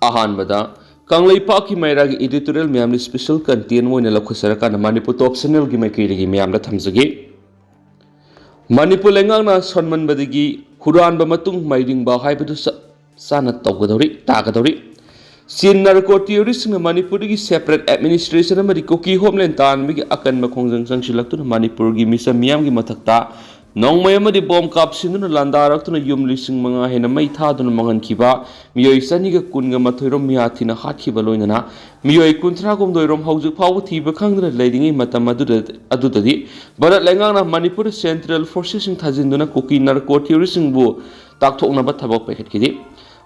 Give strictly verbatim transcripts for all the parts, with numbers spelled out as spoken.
ꯑꯍꯥꯟꯕꯗ ꯀꯪꯂꯩꯄꯥꯛꯀꯤ ꯃꯩꯔꯥꯒꯤ editorial ꯃꯌꯥꯝꯅ special content ꯑꯣꯏꯅ ꯂꯧꯈꯠꯆꯔꯀꯥꯟꯗ ꯃꯅꯤꯄꯨꯔ Top Channelꯒꯤ ꯃꯥꯏꯀꯩꯗꯒꯤ ꯃꯌꯥꯝꯗ ꯊꯝꯖꯒꯦ꯫ ꯃꯅꯤꯄꯨꯔ ꯂꯩꯉꯥꯛꯅ ꯁꯣꯟꯃꯟꯕꯗꯒꯤ ꯍꯨꯔꯥꯟꯕ ꯃꯇꯨꯡ ꯃꯩꯔꯤꯡꯕ ꯍꯥꯏꯕꯗꯨ ꯆꯞ ꯆꯥꯅ ꯇꯧꯒꯗꯧꯔꯤ, ꯇꯥꯒꯗꯧꯔꯤ꯫ ꯆꯤꯟ narco terroristꯁꯤꯡꯅ ꯃꯅꯤꯄꯨꯔꯗꯒꯤ separate administration ꯑꯃꯗꯤ ꯀꯨꯀꯤ homeland ꯇꯥꯟꯕꯒꯤ ꯑꯀꯟꯕ ꯈꯣꯡꯖꯪ ꯆꯪꯁꯤꯜꯂꯛꯇꯨꯅ ꯃꯅꯤꯄꯨꯔꯒꯤ ꯃꯤꯆꯝ ꯃꯤꯌꯥꯝꯒꯤ ꯃꯊꯛꯇ ꯅꯣꯡꯃꯩ ꯑꯃꯗꯤ ꯕꯣꯝ ꯀꯥꯞꯁꯤꯟꯗꯨꯅ ꯂꯥꯟꯗꯥꯔꯛꯇꯨꯅ ꯌꯨꯝ ꯂꯤꯁꯤꯡ ꯃꯉꯥ ꯍꯦꯟꯅ ꯃꯩ ꯊꯥꯗꯨꯅ ꯃꯥꯡꯍꯟꯈꯤꯕ, ꯃꯤꯑꯣꯏ ꯆꯅꯤꯒ ꯀꯨꯟꯒ ꯃꯥꯊꯣꯏ ꯔꯣꯝ ꯃꯤꯍꯥꯠ ꯊꯤꯅ ꯍꯥꯠꯈꯤꯕ ꯂꯣꯏꯅꯅ ꯃꯤꯑꯣꯏ ꯀꯨꯟꯊ꯭ꯔꯥ ꯍꯨꯝꯗꯣꯏ ꯔꯣꯝ ꯍꯧꯖꯤꯛ ꯐꯥꯎꯕ ꯊꯤꯕ ꯈꯪꯗꯅ ꯂꯩꯔꯤꯉꯩ ꯃꯇꯝ ꯑꯗꯨꯗ, ꯑꯗꯨꯗꯗꯤ ꯚꯥꯔꯠ ꯂꯩꯉꯥꯛꯅ ꯃꯅꯤꯄꯨꯔꯗ central forcesꯁꯤꯡ ꯊꯥꯖꯤꯟꯗꯨꯅ ꯀꯨꯀꯤ narco terroristꯁꯤꯡꯕꯨ ꯇꯥꯛꯊꯣꯛꯅꯕ ꯊꯕꯛ ꯄꯥꯏꯈꯠꯈꯤꯗꯦ꯫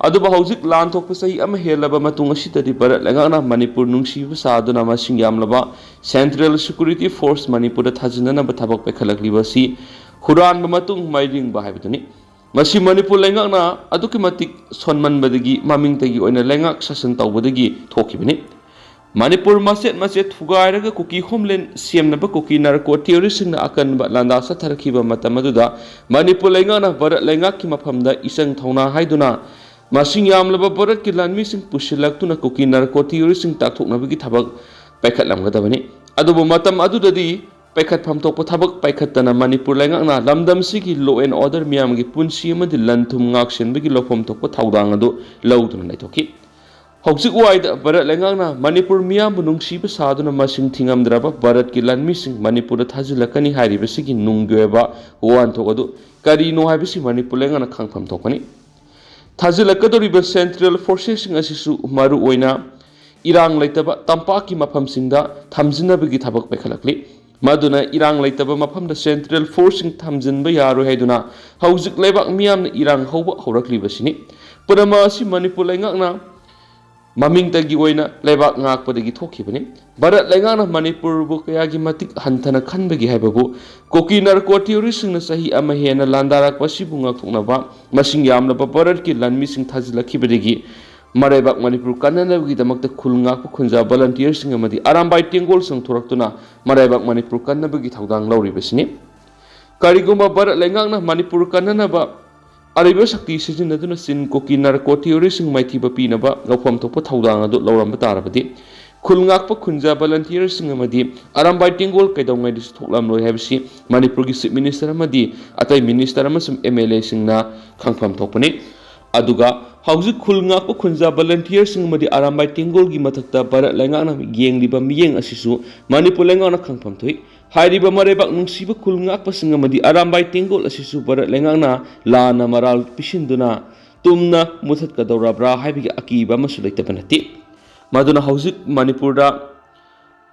ꯑꯗꯨꯕꯨ ꯍꯧꯖꯤꯛ ꯂꯥꯟ ꯊꯣꯛꯄ ꯆꯍꯤ ꯑꯃ ꯍꯦꯜꯂꯕ ꯃꯇꯨꯡ ꯑꯁꯤꯗꯗꯤ ꯚꯥꯔꯠ ꯂꯩꯉꯥꯛꯅ ꯃꯅꯤꯄꯨꯔ ꯅꯨꯡꯁꯤꯕ ꯁꯥꯗꯨꯅ ꯃꯁꯤꯡ ꯌꯥꯝꯂꯕ central security force ꯃꯅꯤꯄꯨꯔꯗ ꯊꯥꯖꯤꯟꯅꯅꯕ ꯊꯕꯛ ꯄꯥꯏꯈꯠꯂꯛꯂꯤꯕ ꯑꯁꯤ ꯍꯨꯔꯥꯟꯕ ꯃꯇꯨꯡ ꯃꯩꯔꯤꯡꯕ ꯍꯥꯏꯕꯗꯨꯅꯤ꯫ ꯃꯁꯤ ꯃꯅꯤꯄꯨꯔ ꯂꯩꯉꯥꯛꯅ ꯑꯗꯨꯛꯀꯤ ꯃꯇꯤꯛ ꯁꯣꯟꯃꯟꯕꯗꯒꯤ ꯃꯃꯤꯡꯇꯒꯤ ꯑꯣꯏꯅ ꯂꯩꯉꯥꯛ ꯁꯥꯁꯟ ꯇꯧꯕꯗꯒꯤ ꯊꯣꯛꯈꯤꯕꯅꯤ꯫ ꯃꯅꯤꯄꯨꯔ ꯃꯆꯦꯠ ꯃꯆꯦꯠ ꯊꯨꯒꯥꯏꯔꯒ ꯀꯨꯀꯤ homeland ꯁꯦꯝꯅꯕ ꯀꯨꯀꯤ narco terroristꯁꯤꯡꯅ ꯑꯀꯟꯕ ꯂꯥꯟꯗꯥ ꯆꯠꯊꯔꯛꯈꯤꯕ ꯃꯇꯝ ꯑꯗꯨꯗ ꯃꯅꯤꯄꯨꯔ ꯂꯩꯉꯥꯛꯅ ꯚꯥꯔꯠ ꯂꯩꯉꯥꯛꯀꯤ ꯃꯐꯝꯗ ꯏꯆꯪ ꯊꯧꯅꯥ ꯍꯥꯏꯗꯨꯅ ꯃꯁꯤꯡ ꯌꯥꯝꯂꯕ ꯚꯥꯔꯠꯀꯤ ꯂꯥꯟꯃꯤꯁꯤꯡ ꯄꯨꯁꯤꯜꯂꯛꯇꯨꯅ ꯀꯨꯀꯤ narco terroristꯁꯤꯡ ꯇꯥꯛꯊꯣꯛꯅꯕꯒꯤ ꯊꯕꯛ ꯄꯥꯏꯈꯠꯂꯝꯒꯗꯕꯅꯤ꯫ ꯑꯗꯨꯕꯨ ꯃꯇꯝ ꯑꯗꯨꯗꯗꯤ ꯄꯥꯏꯈꯠꯐꯝ ꯊꯣꯛꯄ ꯊꯕꯛ ꯄꯥꯏꯈꯠꯇꯅ ꯃꯅꯤꯄꯨꯔ ꯂꯩꯉꯥꯛꯅ ꯂꯝꯗꯝꯁꯤꯒꯤ law and order ꯃꯤꯌꯥꯝꯒꯤ ꯄꯨꯟꯁꯤ ꯑꯃꯗꯤ ꯂꯟ ꯊꯨꯝ ꯉꯥꯛꯁꯦꯟꯕꯒꯤ ꯂꯧꯐꯝ ꯊꯣꯛꯄ ꯊꯧꯗꯥꯡ ꯑꯗꯨ ꯂꯧꯗꯨꯅ ꯂꯩꯊꯣꯛꯈꯤ꯫ ꯍꯧꯖꯤꯛ ꯋꯥꯏꯗ ꯚꯥꯔꯠ ꯂꯩꯉꯥꯛꯅ ꯃꯅꯤꯄꯨꯔ ꯃꯤꯌꯥꯝꯕꯨ ꯅꯨꯡꯁꯤꯕ ꯁꯥꯗꯨꯅ ꯃꯁꯤꯡ ꯊꯤꯉꯝꯗ꯭ꯔꯕ ꯚꯥꯔꯠꯀꯤ ꯂꯥꯟꯃꯤꯁꯤꯡ ꯃꯅꯤꯄꯨꯔꯗ ꯊꯥꯖꯤꯜꯂꯛꯀꯅꯤ ꯍꯥꯏꯔꯤꯕꯁꯤꯒꯤ ꯅꯨꯡꯒꯤ ꯑꯣꯏꯕ ꯋꯥꯍꯟꯊꯣꯛ ꯑꯗꯨ ꯀꯔꯤꯅꯣ ꯍꯥꯏꯕꯁꯤ ꯃꯅꯤꯄꯨꯔ ꯂꯩꯉꯥꯛꯅ ꯈꯪꯐꯝ ꯊꯣꯛꯄꯅꯤ꯫ ꯊꯥꯖꯤꯜꯂꯛꯀꯗꯧꯔꯤꯕ central forcesꯁꯤꯡ ꯑꯁꯤꯁꯨ ꯃꯔꯨꯑꯣꯏꯅ ꯏꯔꯥꯡ ꯂꯩꯇꯕ ꯇꯝꯄꯥꯛꯀꯤ ꯃꯐꯝꯁꯤꯡꯗ ꯊꯝꯖꯤꯟꯅꯕꯒꯤ ꯊꯕꯛ ꯄꯥꯏꯈꯠꯂꯛꯂꯤ꯫ ꯃꯗꯨꯅ ꯏꯔꯥꯡ ꯂꯩꯇꯕ ꯃꯐꯝꯗ central forceꯁꯤꯡ ꯊꯝꯖꯤꯟꯕ ꯌꯥꯔꯣꯏ ꯍꯥꯏꯗꯨꯅ ꯍꯧꯖꯤꯛ ꯂꯩꯕꯥꯛ ꯃꯤꯌꯥꯝꯅ ꯏꯔꯥꯡ ꯍꯧꯕ ꯍꯧꯔꯛꯂꯤꯕꯁꯤꯅꯤ꯫ ꯄꯨꯝꯅꯃꯛ ꯑꯁꯤ ꯃꯅꯤꯄꯨꯔ ꯂꯩꯉꯥꯛꯅ ꯃꯃꯤꯡꯇꯒꯤ ꯑꯣꯏꯅ ꯂꯩꯕꯥꯛ ꯉꯥꯛꯄꯗꯒꯤ ꯊꯣꯛꯈꯤꯕꯅꯤ꯫ ꯚꯥꯔꯠ ꯂꯩꯉꯥꯛꯅ ꯃꯅꯤꯄꯨꯔꯕꯨ ꯀꯌꯥꯒꯤ ꯃꯇꯤꯛ ꯍꯟꯊꯅ ꯈꯟꯕꯒꯦ ꯍꯥꯏꯕꯕꯨ ꯀꯨꯀꯤ narco terroristꯁꯤꯡꯅ ꯆꯍꯤ ꯑꯃ ꯍꯦꯟꯅ ꯂꯥꯟꯗꯥꯔꯛꯄ ꯑꯁꯤꯕꯨ ꯉꯥꯛꯊꯣꯛꯅꯕ ꯃꯁꯤꯡ ꯌꯥꯝꯂꯕ ꯚꯥꯔꯠꯀꯤ ꯂꯥꯟꯃꯤꯁꯤꯡ ꯊꯥꯖꯤꯜꯂꯛꯈꯤꯕꯗꯒꯤ ꯃꯔꯩꯕꯥꯛ ꯃꯅꯤꯄꯨꯔ ꯀꯟꯅꯅꯕꯒꯤꯗꯃꯛꯇ ꯈꯨꯜ ꯉꯥꯛꯄ ꯈꯨꯟꯖꯥ volunteerꯁꯤꯡ ꯑꯃꯗꯤ ꯑꯔꯥꯝꯕꯥꯏ ꯇꯦꯡꯒꯣꯜ ꯆꯣꯡꯊꯣꯔꯛꯇꯨꯅ ꯃꯔꯩꯕꯥꯛ ꯃꯅꯤꯄꯨꯔ ꯀꯟꯅꯕꯒꯤ ꯊꯧꯗꯥꯡ ꯂꯧꯔꯤꯕꯁꯤꯅꯤ꯫ ꯀꯔꯤꯒꯨꯝꯕ ꯚꯥꯔꯠ ꯂꯩꯉꯥꯛꯅ ꯃꯅꯤꯄꯨꯔ ꯀꯟꯅꯅꯕ ꯑꯔꯩꯕ ꯁꯛꯇꯤ ꯁꯤꯖꯤꯟꯅꯗꯨꯅ ꯆꯤꯟ ꯀꯣꯀꯤ ꯅꯥꯔꯀꯣ ꯇꯤꯑꯣꯔꯤꯁꯁꯤꯡ ꯃꯥꯏꯊꯤꯕ ꯄꯤꯅꯕ ꯂꯧꯐꯝ ꯊꯣꯛꯄ ꯊꯧꯗꯥꯡ ꯑꯗꯨ ꯂꯧꯔꯝꯕ ꯇꯥꯔꯕꯗꯤ, ꯈꯨꯜ ꯉꯥꯛꯄ ꯈꯨꯟꯖꯥ ꯚꯂꯟꯇꯤꯌꯔꯁꯤꯡ ꯑꯃꯗꯤ ꯑꯔꯥꯝꯕꯥꯏ ꯇꯦꯡꯒꯣꯜ ꯀꯩꯗꯧꯉꯩꯗꯁꯨ ꯊꯣꯛꯂꯝꯂꯣꯏ ꯍꯥꯏꯕꯁꯤ ꯃꯅꯤꯄꯨꯔꯒꯤ ꯆꯤꯐ ꯃꯤꯅꯤꯁꯇꯔ ꯑꯃꯗꯤ ꯑꯇꯩ ꯃꯤꯅꯤꯁꯇꯔ ꯑꯃꯁꯨꯡ ꯑꯦꯝ ꯑꯦꯜ ꯑꯦꯁꯤꯡꯅ ꯈꯪꯐꯝ ꯊꯣꯛꯄꯅꯤ꯫ ꯑꯗꯨꯒ ꯍꯧꯖꯤꯛ ꯈꯨꯜ ꯉꯥꯛꯄ ꯈꯨꯟꯖꯥ ꯚꯂꯟꯇꯤꯌꯔꯁꯤꯡ ꯑꯃꯗꯤ ꯑꯔꯥꯝꯕꯥꯏ ꯇꯦꯡꯒꯣꯜꯒꯤ ꯃꯊꯛꯇ ꯚꯥꯔꯠ ꯂꯩꯉꯥꯛꯅ ꯌꯦꯡꯂꯤꯕ ꯃꯤꯠꯌꯦꯡ ꯑꯁꯤꯁꯨ ꯃꯅꯤꯄꯨꯔ ꯂꯩꯉꯥꯛꯅ ꯈꯪꯐꯝ ꯊꯣꯛꯏ꯫ ꯍꯥꯏꯔꯤꯕ ꯃꯔꯩꯕꯥꯛ ꯅꯨꯡꯁꯤꯕ ꯈꯨꯜ ꯉꯥꯛꯄꯁꯤꯡ ꯑꯃꯗꯤ ꯑꯔꯥꯝꯕꯥꯏ ꯇꯦꯡꯒꯣꯜ ꯑꯁꯤꯁꯨ ꯚꯥꯔꯠ ꯂꯩꯉꯥꯛꯅ ꯂꯥꯟꯅ ꯃꯔꯥꯜ ꯄꯤꯁꯤꯟꯗꯨꯅ ꯇꯨꯝꯅ ꯃꯨꯊꯠꯀꯗꯧꯔꯕ꯭ꯔꯥ ꯍꯥꯏꯕꯒꯤ ꯑꯀꯤꯕ ꯑꯃꯁꯨ ꯂꯩꯇꯕ ꯅꯠꯇꯦ꯫ ꯃꯗꯨꯅ ꯍꯧꯖꯤꯛ ꯃꯅꯤꯄꯨꯔꯗ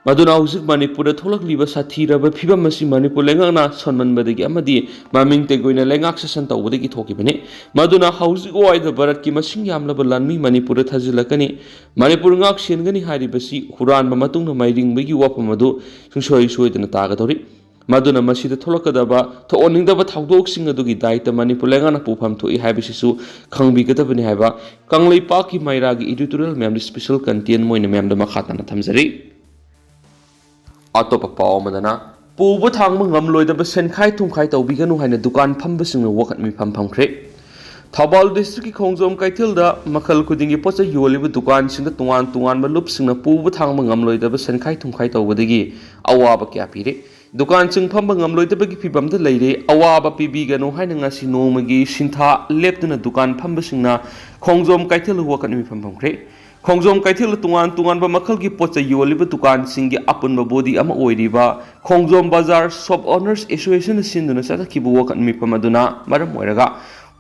ꯃꯗꯨꯅ ꯍꯧꯖꯤꯛ ꯃꯅꯤꯄꯨꯔꯗ ꯊꯣꯛꯂꯛꯂꯤꯕ ꯁꯥꯊꯤꯔꯕ ꯐꯤꯕꯝ ꯑꯁꯤ ꯃꯅꯤꯄꯨꯔ ꯂꯩꯉꯥꯛꯅ ꯁꯣꯟꯃꯟꯕꯗꯒꯤ ꯑꯃꯗꯤ ꯃꯃꯤꯡ ꯇꯦꯒꯣꯏꯅ ꯂꯩꯉꯥꯛ ꯁꯥꯁꯟ ꯇꯧꯕꯗꯒꯤ ꯊꯣꯛꯈꯤꯕꯅꯤ꯫ ꯃꯗꯨꯅ ꯍꯧꯖꯤꯛ ꯋꯥꯏꯗ ꯚꯥꯔꯠꯀꯤ ꯃꯁꯤꯡ ꯌꯥꯝꯂꯕ ꯂꯥꯟꯃꯤ ꯃꯅꯤꯄꯨꯔꯗ ꯊꯥꯖꯤꯜꯂꯛꯀꯅꯤ꯫ ꯃꯅꯤꯄꯨꯔ ꯉꯥꯛ ꯁꯦꯟꯒꯅꯤ ꯍꯥꯏꯔꯤꯕꯁꯤ ꯍꯨꯔꯥꯟꯕ ꯃꯇꯨꯡꯗ ꯃꯥꯏꯔꯤꯡꯕꯒꯤ ꯋꯥꯐꯝ ꯑꯗꯨ ꯁꯨꯡꯁꯣꯏ ꯁꯣꯏꯗꯅ ꯇꯥꯒꯗꯧꯔꯤ꯫ ꯃꯗꯨꯅ ꯃꯁꯤꯗ ꯊꯣꯛꯂꯛꯀꯗꯕ ꯊꯣꯛꯍꯟꯅꯤꯡꯗꯕ ꯊꯧꯗꯣꯛꯁꯤꯡ ꯑꯗꯨꯒꯤ ꯗꯥꯏꯇ ꯃꯅꯤꯄꯨꯔ ꯂꯩꯉꯥꯛꯅ ꯄꯨꯐꯝ ꯊꯣꯛꯏ ꯍꯥꯏꯕꯁꯤꯁꯨ ꯈꯪꯕꯤꯒꯗꯕꯅꯤ ꯍꯥꯏꯕ ꯀꯪꯂꯩꯄꯥꯛꯀꯤ ꯃꯩꯔꯥꯒꯤ editorial ꯃꯌꯥꯝꯗ special content ꯑꯣꯏꯅ ꯃꯌꯥꯝꯗ ꯃꯈꯥ ꯇꯥꯅ ꯊꯝꯖꯔꯤ꯫ ꯑꯇꯣꯞꯄ ꯄꯥꯎ ꯑꯃꯗꯅ, ꯄꯨꯕ ꯊꯥꯡꯕ ꯉꯝꯂꯣꯏꯗꯕ ꯁꯦꯟꯈꯥꯏ ꯊꯨꯝꯈꯥꯏ ꯇꯧꯕꯤꯒꯅꯨ ꯍꯥꯏꯅ ꯗꯨꯀꯥꯟ ꯐꯝꯕꯁꯤꯡꯅ ꯋꯥꯀꯠ ꯃꯤꯐꯝ ꯐꯝꯈ꯭ꯔꯦ꯫ ꯊꯧꯕꯥꯜ districtꯀꯤ ꯈꯣꯡꯖꯣꯝ ꯀꯩꯊꯦꯜꯗ ꯃꯈꯜ ꯈꯨꯗꯤꯡꯒꯤ ꯄꯣꯠ ꯆꯩ ꯌꯣꯜꯂꯤꯕ ꯗꯨꯀꯥꯟꯁꯤꯡꯗ ꯇꯣꯉꯥꯟ ꯇꯣꯉꯥꯟꯕ ꯂꯨꯞꯁꯤꯡꯅ ꯄꯨꯕ ꯊꯥꯡꯕ ꯉꯝꯂꯣꯏꯗꯕ ꯁꯦꯟꯈꯥꯏ ꯊꯨꯝꯈꯥꯏ ꯇꯧꯕꯗꯒꯤ ꯑꯋꯥꯕ ꯀꯌꯥ ꯄꯤꯔꯦ꯫ ꯗꯨꯀꯥꯟꯁꯤꯡ ꯐꯝꯕ ꯉꯝꯂꯣꯏꯗꯕꯒꯤ ꯐꯤꯕꯝꯗ ꯂꯩꯔꯦ꯫ ꯑꯋꯥꯕ ꯄꯤꯕꯤꯒꯅꯨ ꯍꯥꯏꯅ ꯉꯁꯤ ꯅꯣꯡꯃꯒꯤ ꯁꯤꯟꯊꯥ ꯂꯦꯞꯇꯨꯅ ꯗꯨꯀꯥꯟ ꯐꯝꯕꯁꯤꯡꯅ ꯈꯣꯡꯖꯣꯝ ꯀꯩꯊꯦꯜꯗ ꯋꯥꯀꯠ ꯃꯤꯐꯝ ꯐꯝꯈ꯭ꯔꯦ꯫ ꯈꯣꯡꯖꯣꯝ ꯀꯩꯊꯦꯜꯗ ꯇꯣꯉꯥꯟ ꯇꯣꯉꯥꯟꯕ ꯃꯈꯜꯒꯤ ꯄꯣꯠ ꯆꯩ ꯌꯣꯜꯂꯤꯕ ꯗꯨꯀꯥꯟꯁꯤꯡꯒꯤ ꯑꯄꯨꯟꯕ body ꯑꯃ ꯑꯣꯏꯔꯤꯕ ꯈꯣꯡꯖꯣꯝ ꯕꯖꯥꯔ Shop Owners Associationꯅ ꯁꯤꯟꯗꯨꯅ ꯆꯠꯊꯈꯤꯕ ꯋꯥꯀꯠ ꯃꯤꯐꯝ ꯑꯗꯨꯅ ꯃꯔꯝ ꯑꯣꯏꯔꯒ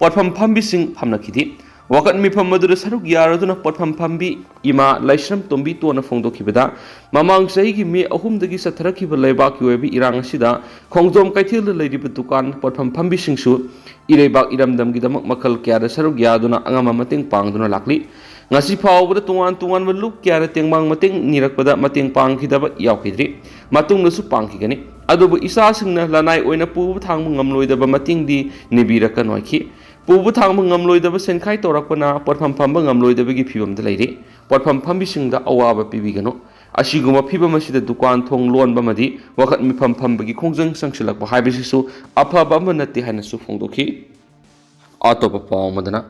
ꯄꯣꯠꯐꯝ ꯐꯝꯕꯤꯁꯤꯡ ꯐꯝꯅꯈꯤꯗꯦ꯫ ꯋꯥꯀꯠ ꯃꯤꯐꯝ ꯑꯗꯨꯗ ꯁꯔꯨꯛ ꯌꯥꯔꯗꯨꯅ ꯄꯣꯠꯐꯝ ꯐꯝꯕꯤ ꯏꯃꯥ ꯂꯥꯏꯁ꯭ꯔꯝ ꯇꯣꯝꯕꯤꯇꯣꯟꯅ ꯐꯣꯡꯗꯣꯛꯈꯤꯕꯗ, ꯃꯃꯥꯡ ꯆꯍꯤꯒꯤ ꯃꯦ ꯑꯍꯨꯝꯗꯒꯤ ꯆꯠꯊꯔꯛꯈꯤꯕ ꯂꯩꯕꯥꯛꯀꯤ ꯑꯣꯏꯕ ꯏꯔꯥꯡ ꯑꯁꯤꯗ ꯈꯣꯡꯖꯣꯝ ꯀꯩꯊꯦꯜꯗ ꯂꯩꯔꯤꯕ ꯗꯨꯀꯥꯟ ꯄꯣꯠꯐꯝ ꯐꯝꯕꯤꯁꯤꯡꯁꯨ ꯏꯔꯩꯕꯥꯛ ꯏꯔꯝꯗꯝꯒꯤꯗꯃꯛ ꯃꯈꯜ ꯀꯌꯥꯗ ꯁꯔꯨꯛ ꯌꯥꯗꯨꯅ ꯑꯉꯝꯕ ꯃꯇꯦꯡ ꯄꯥꯡꯗꯨꯅ ꯂꯥꯛꯂꯤ꯫ ꯉꯁꯤ ꯐꯥꯎꯕꯗ ꯇꯣꯉꯥꯟ ꯇꯣꯉꯥꯟꯕ ꯂꯨꯞ ꯀꯌꯥꯗ ꯇꯦꯡꯕꯥꯡ ꯃꯇꯦꯡ ꯅꯤꯔꯛꯄꯗ ꯃꯇꯦꯡ ꯄꯥꯡꯈꯤꯗꯕ ꯌꯥꯎꯈꯤꯗ꯭ꯔꯤ꯫ ꯃꯇꯨꯡꯗꯁꯨ ꯄꯥꯡꯈꯤꯒꯅꯤ꯫ ꯑꯗꯨꯕꯨ ꯏꯆꯥꯁꯤꯡꯅ ꯂꯅꯥꯏ ꯑꯣꯏꯅ ꯄꯨꯕ ꯊꯥꯡꯕ ꯉꯝꯂꯣꯏꯗꯕ ꯃꯇꯦꯡꯗꯤ ꯅꯤꯕꯤꯔꯛꯀꯅꯨ ꯍꯥꯏꯈꯤ꯫ ꯄꯨꯕ ꯊꯥꯡꯕ ꯉꯝꯂꯣꯏꯗꯕ ꯁꯦꯟꯈꯥꯏ ꯇꯧꯔꯛꯄꯅ ꯄꯣꯠꯐꯝ ꯐꯝꯕ ꯉꯝꯂꯣꯏꯗꯕꯒꯤ ꯐꯤꯕꯝꯗ ꯂꯩꯔꯤ꯫ ꯄꯣꯠꯐꯝ ꯐꯝꯕꯤꯁꯤꯡꯗ ꯑꯋꯥꯕ ꯄꯤꯕꯤꯒꯅꯨ꯫ ꯑꯁꯤꯒꯨꯝꯕ ꯐꯤꯕꯝ ꯑꯁꯤꯗ ꯗꯨꯀꯥꯟ ꯊꯣꯡ ꯂꯣꯟꯕ ꯑꯃꯗꯤ ꯋꯥꯀꯠ ꯃꯤꯐꯝ ꯐꯝꯕꯒꯤ ꯈꯣꯡꯖꯪ ꯆꯪꯁꯤꯜꯂꯛꯄ ꯍꯥꯏꯕꯁꯤꯁꯨ ꯑꯐꯕ ꯑꯃ ꯅꯠꯇꯦ ꯍꯥꯏꯅꯁꯨ ꯐꯣꯡꯗꯣꯛꯈꯤ꯫ ꯑꯇꯣꯞꯄ ꯄꯥꯎ ꯑꯃꯗꯅ,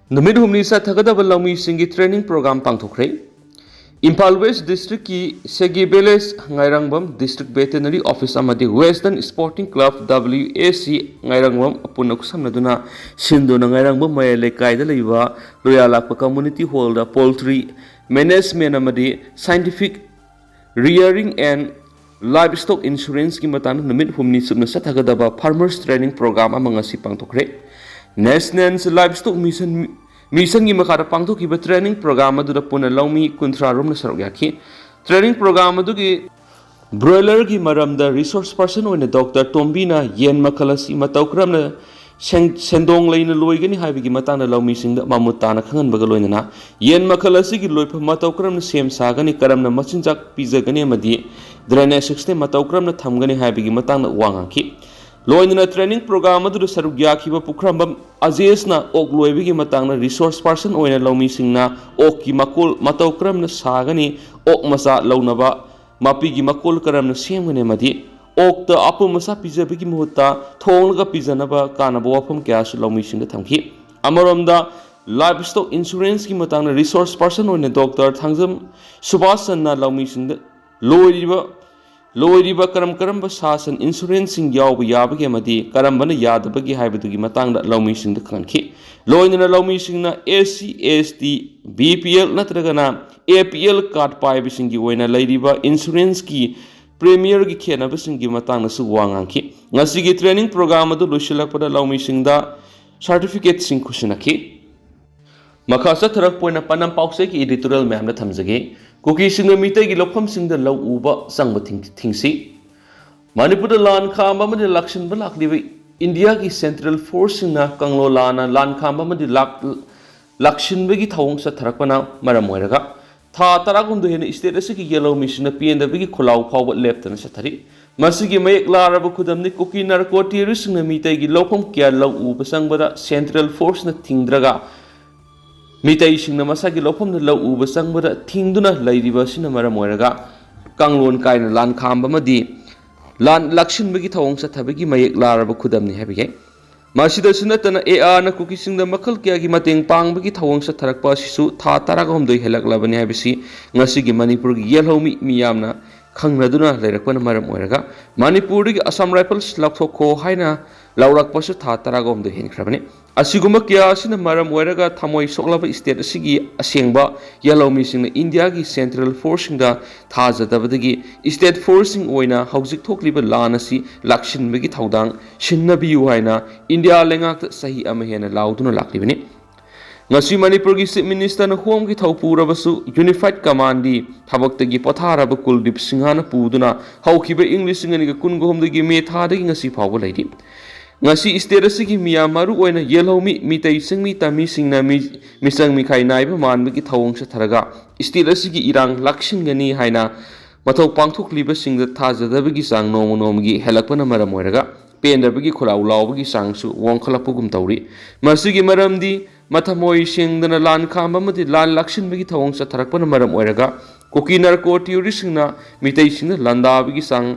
ꯅꯨꯃꯤꯠ ꯍꯨꯝꯅꯤ ꯆꯠꯊꯒꯗꯕ ꯂꯧꯃꯤꯁꯤꯡꯒꯤ training program ꯄꯥꯡꯊꯣꯛꯈ꯭ꯔꯦ꯫ Imphal West District ꯀꯤ ꯁꯦꯒꯤ Village ꯉꯥꯏꯔꯪꯕꯝ District Veterinary Office ꯑꯃꯗꯤ Western Sporting Club, W A C, ꯉꯥꯏꯔꯪꯕꯝ ꯄꯨꯟꯅ ꯈꯨꯠꯁꯝꯅꯗꯨꯅ ꯁꯤꯟꯗꯨꯅ ꯉꯥꯏꯔꯪꯕꯝ ꯃꯌꯥꯏ ꯂꯩꯀꯥꯏꯗ ꯂꯩꯕ ꯂꯣꯌꯥꯂꯥꯛꯄ Community Hall ꯗ poultry management ꯑꯃꯗꯤ scientific rearing and livestock insurance ꯀꯤ ꯃꯇꯥꯡꯗ ꯅꯨꯃꯤꯠ ꯍꯨꯝꯅꯤ ꯆꯨꯞꯅ ꯆꯠꯊꯒꯗꯕ farmers training program ꯑꯃ ꯉꯁꯤ ꯄꯥꯡꯊꯣꯛꯈ꯭ꯔꯦ꯫ National Livestock Mission, Mission ꯒꯤ ꯃꯈꯥꯗ ꯄꯥꯡꯊꯣꯛꯈꯤꯕ training program ꯑꯗꯨꯗ ꯄꯨꯟꯅ ꯂꯧꯃꯤ ꯀꯨꯟꯊ꯭ꯔꯥ ꯔꯣꯝꯅ ꯁꯔꯨꯛ ꯌꯥꯈꯤ꯫ Training program ꯑꯗꯨꯒꯤ broiler ꯒꯤ ꯃꯔꯝꯗ resource person ꯑꯣꯏꯅ Doctor ꯇꯣꯝꯕꯤꯅ ꯌꯦꯟ ꯃꯈꯜ ꯑꯁꯤ ꯃꯇꯧ ꯀꯔꯝꯅ ꯁꯦꯡ-, ꯁꯦꯟꯗꯣꯡ ꯂꯩꯅ ꯂꯣꯏꯒꯅꯤ ꯍꯥꯏꯕꯒꯤ ꯃꯇꯥꯡꯗ ꯂꯧꯃꯤꯁꯤꯡꯗ ꯃꯃꯨꯠ ꯇꯥꯅ ꯈꯪꯍꯟꯕꯒ ꯂꯣꯏꯅꯅ ꯌꯦꯟ ꯃꯈꯜ ꯑꯁꯤꯒꯤ ꯂꯣꯏꯐꯝ ꯃꯇꯧ ꯀꯔꯝꯅ ꯁꯦꯝ ꯁꯥꯒꯅꯤ, ꯀꯔꯝꯅ ꯃꯆꯤꯟꯖꯥꯛ ꯄꯤꯖꯒꯅꯤ ꯑꯃꯗꯤ drainage system ꯃꯇꯧ ꯀꯔꯝꯅ ꯊꯝꯒꯅꯤ ꯍꯥꯏꯕꯒꯤ ꯃꯇꯥꯡꯗ ꯋꯥ ꯉꯥꯡꯈꯤ꯫ ꯂꯣꯏꯅꯅ training program ꯑꯗꯨꯗ ꯁꯔꯨꯛ ꯌꯥꯈꯤꯕ ꯄꯨꯈ꯭ꯔꯝꯕꯝ ꯑꯖꯦꯁꯅ ꯑꯣꯛ ꯂꯣꯏꯕꯒꯤ ꯃꯇꯥꯡꯗ resource person ꯑꯣꯏꯅ ꯂꯧꯃꯤꯁꯤꯡꯅ ꯑꯣꯛꯀꯤ ꯃꯀꯣꯜ ꯃꯇꯧ ꯀꯔꯝꯅ ꯁꯥꯒꯅꯤ, ꯑꯣꯛ ꯃꯆꯥ ꯂꯧꯅꯕ ꯃꯄꯤꯒꯤ ꯃꯀꯣꯜ ꯀꯔꯝꯅ ꯁꯦꯝꯒꯅꯤ ꯑꯃꯗꯤ ꯑꯣꯛꯇ ꯑꯄꯨꯝ ꯑꯁꯥ ꯄꯤꯖꯕꯒꯤ ꯃꯍꯨꯠꯇ ꯊꯣꯡꯂꯒ ꯄꯤꯖꯅꯕ ꯀꯥꯟꯅꯕ ꯋꯥꯐꯝ ꯀꯌꯥꯁꯨ ꯂꯧꯃꯤꯁꯤꯡꯗ ꯊꯝꯈꯤ꯫ ꯑꯃꯔꯣꯝꯗ, livestock insurance ꯀꯤ ꯃꯇꯥꯡꯗ resource person ꯑꯣꯏꯅ Doctor ꯊꯥꯡꯖꯝ ꯁꯨꯕꯥꯁ ꯆꯟꯅ ꯂꯧꯃꯤꯁꯤꯡꯗ ꯂꯣꯏꯔꯤꯕ, ꯂꯣꯏꯔꯤꯕ ꯀꯔꯝ ꯀꯔꯝꯕ ꯁꯥ ꯁꯟ insurance ꯁꯤꯡ ꯌꯥꯎꯕ ꯌꯥꯕꯒꯦ ꯑꯃꯗꯤ ꯀꯔꯝꯕꯅ ꯌꯥꯗꯕꯒꯦ ꯍꯥꯏꯕꯗꯨꯒꯤ ꯃꯇꯥꯡꯗ ꯂꯧꯃꯤꯁꯤꯡꯗ ꯈꯪꯍꯟꯈꯤ꯫ ꯂꯣꯏꯅꯅ ꯂꯧꯃꯤꯁꯤꯡꯅ S C, S T, B P L ꯅꯠꯇ꯭ꯔꯒꯅ A P L card ꯄꯥꯏꯕꯁꯤꯡꯒꯤ ꯑꯣꯏꯅ ꯂꯩꯔꯤꯕ insurance ꯀꯤ premium ꯒꯤ ꯈꯦꯠꯅꯕꯁꯤꯡꯒꯤ ꯃꯇꯥꯡꯗꯁꯨ ꯋꯥ ꯉꯥꯡꯈꯤ꯫ ꯉꯁꯤꯒꯤ training program ꯑꯗꯨ ꯂꯣꯏꯁꯤꯜꯂꯛꯄꯗ ꯂꯧꯃꯤꯁꯤꯡꯗ certificate ꯁꯤꯡ ꯈꯨꯠꯁꯤꯟꯅꯈꯤ꯫ ꯃꯈꯥ ꯆꯠꯊꯔꯛꯄ ꯑꯣꯏꯅ ꯄꯥꯟꯗꯝ ꯄꯥꯎꯆꯦꯒꯤ editorial ꯃꯌꯥꯝꯗ ꯊꯝꯖꯒꯦ꯫ ꯀꯨꯀꯤꯁꯤꯡꯅ ꯃꯤꯇꯩꯒꯤ ꯂꯧꯐꯝꯁꯤꯡꯗ ꯂꯧ ꯎꯕ ꯆꯪꯕ ꯊꯤꯡ-, ꯊꯤꯡꯁꯤ꯫ ꯃꯅꯤꯄꯨꯔꯗ ꯂꯥꯟ ꯈꯥꯝꯕ ꯑꯃꯗꯤ ꯂꯥꯛꯁꯤꯟꯕ ꯂꯥꯛꯂꯤꯕ ꯏꯟꯗꯤꯌꯥꯒꯤ central force ꯁꯤꯡꯅ ꯀꯥꯡꯂꯣꯟ ꯂꯥꯟꯅ ꯂꯥꯟ ꯈꯥꯝꯕ ꯑꯃꯗꯤ ꯂꯥꯛ-, ꯂꯥꯛꯁꯤꯟꯕꯒꯤ ꯊꯧꯑꯣꯡ ꯆꯠꯊꯔꯛꯄꯅ ꯃꯔꯝ ꯑꯣꯏꯔꯒ ꯊꯥ ꯇꯔꯥꯍꯨꯝꯗꯣꯏ ꯍꯦꯟꯅ state ꯑꯁꯤꯒꯤ ꯌꯦꯜꯍꯧꯃꯤꯁꯤꯡꯅ ꯄꯦꯟꯗꯕꯒꯤ ꯈꯣꯜꯂꯥꯎ ꯐꯥꯎꯕ ꯂꯦꯞꯇꯅ ꯆꯠꯊꯔꯤ꯫ ꯃꯁꯤꯒꯤ ꯃꯌꯦꯛ ꯂꯥꯔꯕ ꯈꯨꯗꯝꯅꯤ ꯀꯨꯀꯤ narco terrorist ꯁꯤꯡꯅ ꯃꯤꯇꯩꯒꯤ ꯂꯧꯐꯝ ꯀꯌꯥ ꯂꯧ ꯎꯕ ꯆꯪꯕꯗ central force ꯅ ꯊꯤꯡꯗ꯭ꯔꯒ ꯃꯤꯇꯩꯁꯤꯡꯅ ꯃꯁꯥꯒꯤ ꯂꯧꯐꯝꯗ ꯂꯧ ꯎꯕ ꯆꯪꯕꯗ ꯊꯤꯡꯗꯨꯅ ꯂꯩꯔꯤꯕ ꯑꯁꯤꯅ ꯃꯔꯝ ꯑꯣꯏꯔꯒ ꯀꯥꯡꯂꯣꯟ ꯀꯥꯏꯅ ꯂꯥꯟ ꯈꯥꯝꯕ ꯑꯃꯗꯤ ꯂꯥꯟ ꯂꯥꯛꯁꯤꯟꯕꯒꯤ ꯊꯧꯑꯣꯡ ꯆꯠꯊꯕꯒꯤ ꯃꯌꯦꯛ ꯂꯥꯔꯕ ꯈꯨꯗꯝꯅꯤ ꯍꯥꯏꯕ ꯌꯥꯏ꯫ ꯃꯁꯤꯗꯁꯨ ꯅꯠꯇꯅ ꯑꯦ ꯑꯥꯔꯅ ꯀꯨꯀꯤꯁꯤꯡꯗ ꯃꯈꯜ ꯀꯌꯥꯒꯤ ꯃꯇꯦꯡ ꯄꯥꯡꯕꯒꯤ ꯊꯧꯑꯣꯡ ꯆꯠꯊꯔꯛꯄ ꯑꯁꯤꯁꯨ ꯊꯥ ꯇꯔꯥꯒ ꯍꯨꯝꯗꯣꯏ ꯍꯦꯜꯂꯛꯂꯕꯅꯤ ꯍꯥꯏꯕꯁꯤ ꯉꯁꯤꯒꯤ ꯃꯅꯤꯄꯨꯔꯒꯤ ꯌꯦꯜꯍꯧꯃꯤ ꯃꯤꯌꯥꯝꯅ ꯈꯪꯅꯗꯨꯅ ꯂꯩꯔꯛꯄꯅ ꯃꯔꯝ ꯑꯣꯏꯔꯒ ꯃꯅꯤꯄꯨꯔꯗꯒꯤ ꯑꯁꯥꯝ ꯔꯥꯏꯐꯜꯁ ꯂꯧꯊꯣꯛꯈꯣ ꯍꯥꯏꯅ ꯂꯥꯎꯔꯛꯄꯁꯨ ꯊꯥ ꯇꯔꯥꯒ ꯍꯨꯝꯗꯣꯏ ꯍꯦꯟꯈ꯭ꯔꯕꯅꯤ꯫ ꯑꯁꯤꯒꯨꯝꯕ ꯀꯌꯥ ꯑꯁꯤꯅ ꯃꯔꯝ ꯑꯣꯏꯔꯒ ꯊꯃꯣꯏ ꯁꯣꯛꯂꯕ ꯁ꯭ꯇꯦꯠ ꯑꯁꯤꯒꯤ ꯑꯁꯦꯡꯕ ꯌꯦꯜꯍꯧꯃꯤꯁꯤꯡꯅ ꯏꯟꯗꯤꯌꯥꯒꯤ ꯁꯦꯟꯇ꯭ꯔꯦꯜ ꯐꯣꯔꯁꯁꯤꯡꯗ ꯊꯥꯖꯗꯕꯗꯒꯤ ꯁ꯭ꯇꯦꯠ ꯐꯣꯔꯁꯁꯤꯡ ꯑꯣꯏꯅ ꯍꯧꯖꯤꯛ ꯊꯣꯛꯂꯤꯕ ꯂꯥꯟ ꯑꯁꯤ ꯂꯥꯛꯁꯤꯟꯕꯒꯤ ꯊꯧꯗꯥꯡ ꯁꯤꯟꯅꯕꯤꯌꯨ ꯍꯥꯏꯅ ꯏꯟꯗꯤꯌꯥ ꯂꯩꯉꯥꯛꯇ ꯆꯍꯤ ꯑꯃ ꯍꯦꯟꯅ ꯂꯥꯎꯗꯨꯅ ꯂꯥꯛꯂꯤꯕꯅꯤ꯫ ꯉꯁꯤ ꯃꯅꯤꯄꯨꯔꯒꯤ ꯆꯤꯐ ꯃꯤꯅꯤꯁꯇꯔꯅ ꯍꯣꯝꯒꯤ ꯊꯧ ꯄꯨꯔꯕꯁꯨ ꯌꯨꯅꯤꯐꯥꯏꯠ ꯀꯃꯥꯟꯗꯤ ꯊꯕꯛꯇꯒꯤ ꯄꯣꯊꯥꯔꯕ ꯀꯨꯜꯗꯤꯞ ꯁꯤꯡꯍꯅ ꯄꯨꯗꯨꯅ ꯍꯧꯈꯤꯕ ꯏꯪ ꯂꯤꯁꯤꯡ ꯑꯅꯤꯒ ꯀꯨꯟꯒ ꯍꯨꯝꯗꯣꯏꯒꯤ ꯃꯦ ꯊꯥꯗꯒꯤ ꯉꯁꯤ ꯐꯥꯎꯕ ꯂꯩꯔꯤ꯫ ꯉꯁꯤ ꯁ꯭ꯇꯦꯠ ꯑꯁꯤꯒꯤ ꯃꯤꯌꯥꯝ, ꯃꯔꯨ ꯑꯣꯏꯅ ꯌꯦꯜꯍꯧꯃꯤ, ꯃꯤꯇꯩ, ꯆꯤꯡꯃꯤ, ꯇꯝꯃꯤꯁꯤꯡꯅ ꯃꯤ-, ꯃꯤꯆꯪ ꯃꯤꯈꯥꯏ ꯅꯥꯏꯕ ꯃꯥꯟꯕꯒꯤ ꯊꯧꯑꯣꯡ ꯆꯠꯊꯔꯒ ꯁ꯭ꯇꯦꯠ ꯑꯁꯤꯒꯤ ꯏꯔꯥꯡ ꯂꯥꯛꯁꯤꯟꯒꯅꯤ ꯍꯥꯏꯅ ꯃꯊꯧ ꯄꯥꯡꯊꯣꯛꯂꯤꯕꯁꯤꯡꯗ ꯊꯥꯖꯗꯕꯒꯤ ꯆꯥꯡ ꯅꯣꯡꯃ ꯅꯣꯡꯃꯒꯤ ꯍꯦꯜꯂꯛꯄꯅ ꯃꯔꯝ ꯑꯣꯏꯔꯒ ꯄꯦꯟꯗꯕꯒꯤ ꯈꯣꯜꯂꯥꯎ ꯂꯥꯎꯕꯒꯤ ꯆꯥꯡꯁꯨ ꯋꯥꯡꯈꯠꯂꯛꯄꯒꯨꯝ ꯇꯧꯔꯤ꯫ ꯃꯁꯤꯒꯤ ꯃꯔꯝꯗꯤ ꯃꯊꯃꯣꯏ ꯁꯦꯡꯗꯅ ꯂꯥꯟ ꯈꯥꯝꯕ ꯑꯃꯗꯤ ꯂꯥꯟ ꯂꯥꯛꯁꯤꯟꯕꯒꯤ ꯊꯧꯑꯣꯡ ꯆꯠꯊꯔꯛꯄꯅ ꯃꯔꯝ ꯑꯣꯏꯔꯒ ꯀꯨꯀꯤ ꯅꯥꯔꯀꯣ ꯇꯦꯔꯣꯔꯤꯁꯁꯤꯡꯅ ꯃꯤꯇꯩꯁꯤꯡꯗ ꯂꯥꯟꯗꯥꯕꯒꯤ ꯆꯥꯡ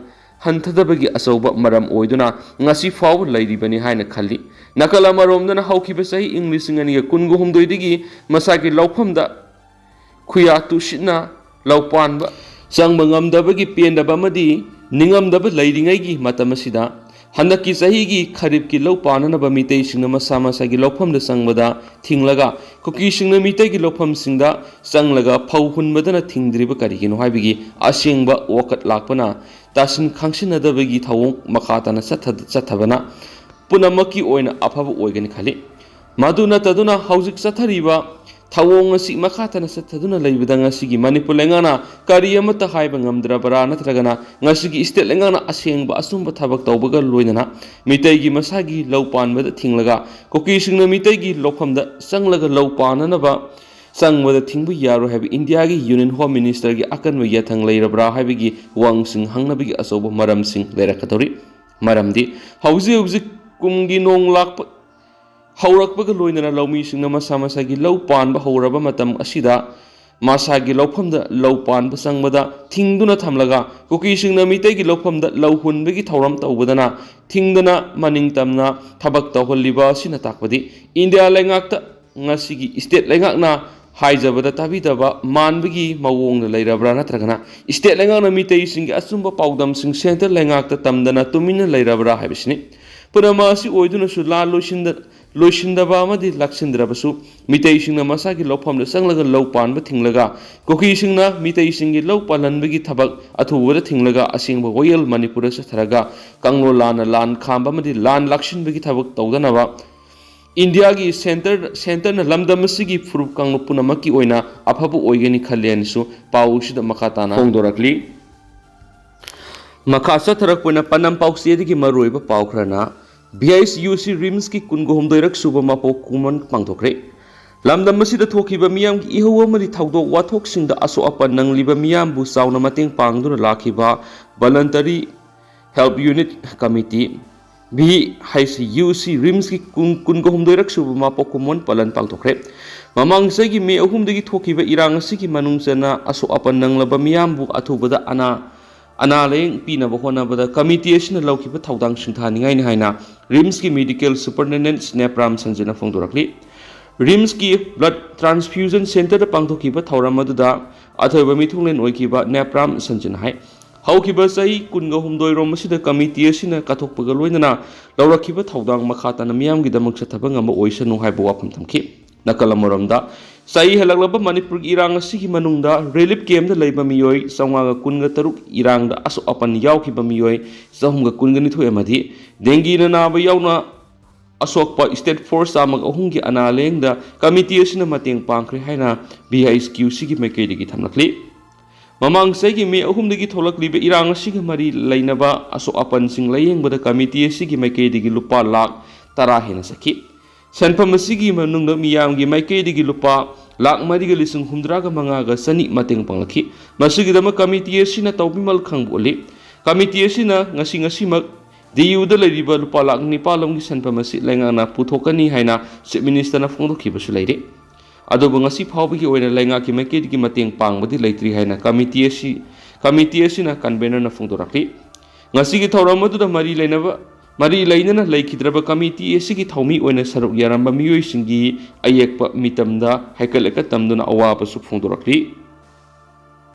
ꯍꯟꯊꯗꯕꯒꯤ ꯑꯆꯧꯕ ꯃꯔꯝ ꯑꯣꯏꯗꯨꯅ ꯉꯁꯤ ꯐꯥꯎꯕ ꯂꯩꯔꯤꯕꯅꯤ ꯍꯥꯏꯅ ꯈꯜꯂꯤ꯫ ꯅꯥꯀꯜ ꯑꯃꯔꯣꯝꯗꯅ ꯍꯧꯈꯤꯕ ꯆꯍꯤ ꯏꯪ ꯂꯤꯁꯤꯡ ꯑꯅꯤꯒ ꯀꯨꯟꯒ ꯍꯨꯝꯗꯣꯏꯗꯒꯤ ꯃꯁꯥꯒꯤ ꯂꯧꯐꯝꯗ ꯈꯨꯌꯥ ꯇꯨꯁꯤꯠꯅ ꯂꯧ ꯄꯥꯟꯕ ꯆꯪꯕ ꯉꯝꯗꯕꯒꯤ ꯄꯦꯟꯗꯕ ꯑꯃꯗꯤ ꯅꯤꯡꯉꯝꯗꯕ ꯂꯩꯔꯤꯉꯩꯒꯤ ꯃꯇꯝ ꯑꯁꯤꯗ ꯍꯟꯗꯛꯀꯤ ꯆꯍꯤꯒꯤ ꯈꯔꯤꯞꯀꯤ ꯂꯧ ꯄꯥꯟꯅꯅꯕ ꯃꯤꯇꯩꯁꯤꯡꯅ ꯃꯁꯥ ꯃꯁꯥꯒꯤ ꯂꯧꯐꯝꯗ ꯆꯪꯕꯗ ꯊꯤꯡꯂꯒ ꯀꯨꯀꯤꯁꯤꯡꯅ ꯃꯤꯇꯩꯒꯤ ꯂꯧꯐꯝꯁꯤꯡꯗ ꯆꯪꯂꯒ ꯐꯧ ꯍꯨꯟꯕꯗꯅ ꯊꯤꯡꯗ꯭ꯔꯤꯕ ꯀꯔꯤꯒꯤꯅꯣ ꯍꯥꯏꯕꯒꯤ ꯑꯁꯦꯡꯕ ꯋꯥꯀꯠ ꯂꯥꯛꯄꯅ ꯇꯥꯁꯤꯟ ꯈꯪꯁꯤꯟꯅꯗꯕꯒꯤ ꯊꯧꯑꯣꯡ ꯃꯈꯥ ꯇꯥꯅ ꯆꯠꯊ-, ꯆꯠꯊꯕꯅ ꯄꯨꯝꯅꯃꯛꯀꯤ ꯑꯣꯏꯅ ꯑꯐꯕ ꯑꯣꯏꯒꯅꯤ ꯈꯜꯂꯤ꯫ ꯃꯗꯨ ꯅꯠꯇꯗꯨꯅ ꯍꯧꯖꯤꯛ ꯆꯠꯊꯔꯤꯕ ꯊꯧꯑꯣꯡ ꯑꯁꯤ ꯃꯈꯥ ꯇꯥꯅ ꯆꯠꯊꯗꯨꯅ ꯂꯩꯕꯗ ꯉꯁꯤꯒꯤ ꯃꯅꯤꯄꯨꯔ ꯂꯩꯉꯥꯛꯅ ꯀꯔꯤ ꯑꯃꯠꯇ ꯍꯥꯏꯕ ꯉꯝꯗ꯭ꯔꯕ꯭ꯔꯥ, ꯅꯠꯇ꯭ꯔꯒꯅ ꯉꯁꯤꯒꯤ ꯁ꯭ꯇꯦꯠ ꯂꯩꯉꯥꯛꯅ ꯑꯁꯦꯡꯕ ꯑꯆꯨꯝꯕ ꯊꯕꯛ ꯇꯧꯕꯒ ꯂꯣꯏꯅꯅ ꯃꯤꯇꯩꯒꯤ ꯃꯁꯥꯒꯤ ꯂꯧ ꯄꯥꯟꯕꯗ ꯊꯤꯡꯂꯒ ꯀꯨꯀꯤꯁꯤꯡꯅ ꯃꯤꯇꯩꯒꯤ ꯂꯧꯐꯝꯗ ꯆꯪꯂꯒ ꯂꯧ ꯄꯥꯟꯅꯅꯕ ꯆꯪꯕꯗ ꯊꯤꯡꯕ ꯌꯥꯔꯣꯏ ꯍꯥꯏꯕ ꯏꯟꯗꯤꯌꯥꯒꯤ ꯌꯨꯅꯤꯌꯟ ꯍꯣꯝ ꯃꯤꯅꯤꯁꯇꯔꯒꯤ ꯑꯀꯟꯕ ꯌꯥꯊꯪ ꯂꯩꯔꯕ꯭ꯔꯥ ꯍꯥꯏꯕꯒꯤ ꯋꯥꯍꯪꯁꯤꯡ ꯍꯪꯅꯕꯒꯤ ꯑꯆꯧꯕ ꯃꯔꯝꯁꯤꯡ ꯂꯩꯔꯛꯀꯗꯧꯔꯤ꯫ ꯃꯔꯝꯗꯤ ꯍꯧꯖꯤꯛ ꯍꯧꯖꯤꯛ ꯀꯨꯝꯒꯤ ꯅꯣꯡ ꯂꯥꯛꯄ ꯍꯧꯔꯛꯄꯒ ꯂꯣꯏꯅꯅ ꯂꯧꯃꯤꯁꯤꯡꯅ ꯃꯁꯥ ꯃꯁꯥꯒꯤ ꯂꯧ ꯄꯥꯟꯕ ꯍꯧꯔꯕ ꯃꯇꯝ ꯑꯁꯤꯗ ꯃꯁꯥꯒꯤ ꯂꯧꯐꯝꯗ ꯂꯧ ꯄꯥꯟꯕ ꯆꯪꯕꯗ ꯊꯤꯡꯗꯨꯅ ꯊꯝꯂꯒ ꯀꯨꯀꯤꯁꯤꯡꯅ ꯃꯤꯇꯩꯒꯤ ꯂꯧꯐꯝꯗ ꯂꯧ ꯍꯨꯟꯕꯒꯤ ꯊꯧꯔꯝ ꯇꯧꯕꯗꯅ ꯊꯤꯡꯗꯅ ꯃꯅꯤꯡ ꯇꯝꯅ ꯊꯕꯛ ꯇꯧꯍꯜꯂꯤꯕ ꯑꯁꯤꯅ ꯇꯥꯛꯄꯗꯤ ꯏꯟꯗꯤꯌꯥ ꯂꯩꯉꯥꯛꯇ ꯉꯁꯤꯒꯤ ꯏꯁꯇꯦꯠ ꯂꯩꯉꯥꯛꯅ ꯍꯥꯏꯖꯕꯗ ꯇꯥꯕꯤꯗꯕ ꯃꯥꯟꯕꯒꯤ ꯃꯑꯣꯡꯗ ꯂꯩꯔꯕ꯭ꯔꯥ, ꯅꯠꯇ꯭ꯔꯒꯅ ꯏꯁꯇꯦꯠ ꯂꯩꯉꯥꯛꯅ ꯃꯤꯇꯩꯁꯤꯡꯒꯤ ꯑꯆꯨꯝꯕ ꯄꯥꯎꯗꯝꯁꯤꯡ ꯁꯦꯟꯇꯔ ꯂꯩꯉꯥꯛꯇ ꯇꯝꯗꯅ ꯇꯨꯃꯤꯟꯅ ꯂꯩꯔꯕ꯭ꯔꯥ ꯍꯥꯏꯕꯁꯤꯅꯤ꯫ ꯄꯨꯝꯅꯃꯛ ꯑꯁꯤ ꯑꯣꯏꯗꯨꯅꯁꯨ ꯂꯥꯟ ꯂꯣꯏꯁꯤꯟꯗ-, ꯂꯣꯏꯁꯤꯟꯗꯕ ꯑꯃꯗꯤ ꯂꯥꯛꯁꯤꯟꯗ꯭ꯔꯕꯁꯨ ꯃꯤꯇꯩꯁꯤꯡꯅ ꯃꯁꯥꯒꯤ ꯂꯧꯐꯝꯗ ꯆꯪꯂꯒ ꯂꯧ ꯄꯥꯟꯕ ꯊꯤꯡꯂꯒ ꯀꯨꯀꯤꯁꯤꯡꯅ ꯃꯤꯇꯩꯁꯤꯡꯒꯤ ꯂꯧ ꯄꯥꯜꯍꯟꯕꯒꯤ ꯊꯕꯛ ꯑꯊꯨꯕꯗ ꯊꯤꯡꯂꯒ ꯑꯁꯦꯡꯕ ꯋꯥꯌꯦꯜ ꯃꯅꯤꯄꯨꯔꯗ ꯆꯠꯊꯔꯒ ꯀꯥꯡꯂꯣꯟ ꯂꯥꯟꯅ ꯂꯥꯟ ꯈꯥꯝꯕ ꯑꯃꯗꯤ ꯂꯥꯟ ꯂꯥꯛꯁꯤꯟꯕꯒꯤ ꯊꯕꯛ ꯇꯧꯗꯅꯕ ꯏꯟꯗꯤꯌꯥꯒꯤ ꯁꯦꯟꯇꯔ, ꯁꯦꯟꯇꯔꯅ ꯂꯝꯗꯝ ꯑꯁꯤꯒꯤ ꯐꯨꯔꯨꯞ ꯀꯥꯡꯂꯨꯞ ꯄꯨꯝꯅꯃꯛꯀꯤ ꯑꯣꯏꯅ ꯑꯐꯕ ꯑꯣꯏꯒꯅꯤ ꯈꯜꯂꯤ ꯍꯥꯏꯅꯁꯨ ꯄꯥꯎ ꯑꯁꯤꯗ ꯃꯈꯥ ꯇꯥꯅ ꯐꯣꯡꯗꯣꯔꯛꯂꯤ꯫ ꯃꯈꯥ ꯆꯠꯊꯔꯛꯄ ꯑꯣꯏꯅ ꯄꯥꯟꯗꯝ ꯄꯥꯎꯆꯦꯗꯒꯤ ꯃꯔꯨꯑꯣꯏꯕ ꯄꯥꯎ ꯈꯔꯅ, ꯕꯤ ꯑꯩꯆ ꯌꯨ ꯁꯤ ꯔꯤꯝꯁꯀꯤ ꯀꯨꯟꯒ ꯍꯨꯝꯗꯣꯏꯔꯛ ꯁꯨꯕ ꯃꯄꯣꯛ ꯀꯨꯝꯑꯣꯟ ꯄꯥꯡꯊꯣꯛꯈ꯭ꯔꯦ꯫ ꯂꯝꯗꯝ ꯑꯁꯤꯗ ꯊꯣꯛꯈꯤꯕ ꯃꯤꯌꯥꯝꯒꯤ ꯏꯍꯧ ꯑꯃꯗꯤ ꯊꯧꯗꯣꯛ ꯋꯥꯊꯣꯛꯁꯤꯡꯗ ꯑꯁꯣꯛ ꯑꯄꯟ ꯅꯪꯂꯤꯕ ꯃꯤꯌꯥꯝꯕꯨ ꯆꯥꯎꯅ ꯃꯇꯦꯡ ꯄꯥꯡꯗꯨꯅ ꯂꯥꯛꯈꯤꯕ voluntary help unit committee, V H U C ꯔꯤꯝꯁꯀꯤ ꯀꯨꯟ, ꯀꯨꯟꯒ ꯍꯨꯝꯗꯣꯏꯔꯛ ꯁꯨꯕ ꯃꯄꯣꯛ ꯀꯨꯝꯑꯣꯟ ꯄꯥꯂꯟ ꯄꯥꯡꯊꯣꯛꯈ꯭ꯔꯦ꯫ ꯃꯃꯥꯡ ꯆꯍꯤꯒꯤ ꯃꯦ ꯑꯍꯨꯝꯗꯒꯤ ꯊꯣꯛꯈꯤꯕ ꯏꯔꯥꯡ ꯑꯁꯤꯒꯤ ꯃꯅꯨꯡ ꯆꯟꯅ ꯑꯁꯣꯛ ꯑꯄꯟ ꯅꯪꯂꯕ ꯃꯤꯌꯥꯝꯕꯨ ꯑꯊꯨꯕꯗ ꯑꯅꯥ, ꯑꯅꯥ ꯂꯥꯌꯦꯡ ꯄꯤꯅꯕ ꯍꯣꯠꯅꯕꯗ ꯀꯃꯤꯇꯤ ꯑꯁꯤꯅ ꯂꯧꯈꯤꯕ ꯊꯧꯗꯥꯡ ꯁꯤꯡꯊꯥꯅꯤꯡꯉꯥꯏꯅꯤ ꯍꯥꯏꯅ ꯔꯤꯝꯁꯀꯤ ꯃꯦꯗꯤꯀꯦꯜ ꯁꯨꯄꯔꯤꯟꯇꯦꯟꯗꯦꯟꯠ ꯁ꯭ꯅꯦꯍꯄ꯭ꯔꯥꯝ ꯁꯟꯖꯤꯠꯅ ꯐꯣꯡꯗꯣꯔꯛꯂꯤ꯫ ꯔꯤꯝꯁꯀꯤ ꯕ꯭ꯂꯗ ꯇ꯭ꯔꯥꯟꯁꯐ꯭ꯌꯨꯖꯟ ꯁꯦꯟꯇꯔꯗ ꯄꯥꯡꯊꯣꯛꯈꯤꯕ ꯊꯧꯔꯝ ꯑꯗꯨꯗ ꯑꯊꯣꯏꯕ ꯃꯤꯊꯨꯡꯂꯦꯟ ꯑꯣꯏꯈꯤꯕ ꯅꯦꯄ꯭ꯔꯥꯝ ꯁꯟꯖꯤꯠꯅ ꯍꯥꯏ, ꯍꯧꯈꯤꯕ ꯆꯍꯤ ꯀꯨꯟꯒ ꯍꯨꯝꯗꯣꯏ ꯔꯣꯝ ꯑꯁꯤꯗ ꯀꯃꯤꯇꯤ ꯑꯁꯤꯅ ꯀꯠꯊꯣꯛꯄꯒ ꯂꯣꯏꯅꯅ ꯂꯧꯔꯛꯈꯤꯕ ꯊꯧꯗꯥꯡ ꯃꯈꯥ ꯇꯥꯅ ꯃꯤꯌꯥꯝꯒꯤꯗꯃꯛ ꯆꯠꯊꯕ ꯉꯝꯕ ꯑꯣꯏꯁꯅꯨ ꯍꯥꯏꯕ ꯋꯥꯐꯝ ꯊꯝꯈꯤ꯫ ꯅꯥꯀꯜ ꯑꯃꯔꯣꯝꯗ, ꯆꯍꯤ ꯍꯜꯂꯛꯂꯕ ꯃꯅꯤꯄꯨꯔꯒꯤ ꯏꯔꯥꯡ ꯑꯁꯤꯒꯤ ꯃꯅꯨꯡꯗ ꯔꯤꯂꯤꯐ ꯀꯦꯝꯞꯇ ꯂꯩꯕ ꯃꯤꯑꯣꯏ ꯆꯥꯝꯃꯉꯥꯒ ꯀꯨꯟꯒ ꯇꯔꯨꯛ, ꯏꯔꯥꯡꯗ ꯑꯁꯣꯛ ꯑꯄꯟ ꯌꯥꯎꯈꯤꯕ ꯃꯤꯑꯣꯏ ꯆꯍꯨꯝꯒ ꯀꯨꯟꯒ ꯅꯤꯊꯣꯏ ꯑꯃꯗꯤ ꯗꯦꯡꯒꯤꯅ ꯅꯥꯕ ꯌꯥꯎꯅ ꯑꯁꯣꯛꯄ ꯁ꯭ꯇꯦꯠ ꯐꯣꯔꯁ ꯆꯥꯝꯃꯒ ꯑꯍꯨꯝꯒꯤ ꯑꯅꯥ ꯂꯥꯌꯦꯡꯗ ꯀꯃꯤꯇꯤ ꯑꯁꯤꯅ ꯃꯇꯦꯡ ꯄꯥꯡꯈ꯭ꯔꯦ ꯍꯥꯏꯅ ꯚꯤ ꯑꯩꯆ ꯀ꯭ꯌꯨ ꯁꯤꯒꯤ ꯃꯥꯏꯀꯩꯗꯒꯤ ꯊꯝꯂꯛꯂꯤ꯫ ꯃꯃꯥꯡ ꯆꯍꯤꯒꯤ ꯃꯦ ꯑꯍꯨꯝꯗꯒꯤ ꯊꯣꯛꯂꯛꯂꯤꯕ ꯏꯔꯥꯡ ꯑꯁꯤꯒ ꯃꯔꯤ ꯂꯩꯅꯕ ꯑꯁꯣꯛ ꯑꯄꯟꯁꯤꯡ ꯂꯥꯌꯦꯡꯕꯗ ꯀꯃꯤꯇꯤ ꯑꯁꯤꯒꯤ ꯃꯥꯏꯀꯩꯗꯒꯤ ꯂꯨꯄꯥ ꯂꯥꯈ ꯇꯔꯥ ꯍꯦꯟꯅ ꯆꯠꯈꯤ꯫ ꯁꯦꯟꯐꯝ ꯑꯁꯤꯒꯤ ꯃꯅꯨꯡꯗ ꯃꯤꯌꯥꯝꯒꯤ ꯃꯥꯏꯀꯩꯗꯒꯤ ꯂꯨꯄꯥ ꯂꯥꯈ ꯃꯔꯤꯒ ꯂꯤꯁꯤꯡ ꯍꯨꯝꯗ꯭ꯔꯥꯒ ꯃꯉꯥꯒ ꯆꯅꯤ ꯃꯇꯦꯡ ꯄꯥꯡꯂꯛꯈꯤ꯫ ꯃꯁꯤꯒꯤꯗꯃꯛ ꯀꯃꯤꯇꯤ ꯑꯁꯤꯅ ꯇꯧꯕꯤꯃꯜ ꯈꯪꯕ ꯎꯠꯂꯤ꯫ ꯀꯃꯤꯇꯤ ꯑꯁꯤꯅ ꯉꯁꯤ, ꯉꯁꯤꯃꯛ ꯗꯤ ꯌꯨꯗ ꯂꯩꯔꯤꯕ ꯂꯨꯄꯥ ꯂꯥꯈ ꯅꯤꯄꯥꯜ ꯂꯣꯝꯒꯤ ꯁꯦꯟꯐꯝ ꯑꯁꯤ ꯂꯩꯉꯥꯛꯅ ꯄꯨꯊꯣꯛꯀꯅꯤ ꯍꯥꯏꯅ ꯆꯤꯐ ꯃꯤꯅꯤꯁꯇꯔꯅ ꯐꯣꯡꯗꯣꯛꯈꯤꯕꯁꯨ ꯂꯩꯔꯤ꯫ ꯑꯗꯨꯕꯨ ꯉꯁꯤ ꯐꯥꯎꯕꯒꯤ ꯑꯣꯏꯅ ꯂꯩꯉꯥꯛꯀꯤ ꯃꯥꯏꯀꯩꯗꯒꯤ ꯃꯇꯦꯡ ꯄꯥꯡꯕꯗꯤ ꯂꯩꯇ꯭ꯔꯤ ꯍꯥꯏꯅ ꯀꯃꯤꯇꯤ ꯑꯁꯤ, ꯀꯃꯤꯇꯤ ꯑꯁꯤꯅ convener ꯅ ꯐꯣꯡꯗꯣꯔꯛꯂꯤ꯫ ꯉꯁꯤꯒꯤ ꯊꯧꯔꯝ ꯑꯗꯨꯗ ꯃꯔꯤ ꯂꯩꯅꯕ, ꯃꯔꯤ ꯂꯩꯅꯅ ꯂꯩꯈꯤꯗ꯭ꯔꯕ ꯀꯃꯤꯇꯤ ꯑꯁꯤꯒꯤ ꯊꯧꯃꯤ ꯑꯣꯏꯅ ꯁꯔꯨꯛ ꯌꯥꯔꯝꯕ ꯃꯤꯑꯣꯏꯁꯤꯡꯒꯤ ꯑꯌꯦꯛꯄ ꯃꯤꯇꯝꯗ ꯍꯩꯀꯠ ꯂꯩꯀꯠ ꯇꯝꯗꯨꯅ ꯑꯋꯥꯕꯁꯨ ꯐꯣꯡꯗꯣꯔꯛꯂꯤ꯫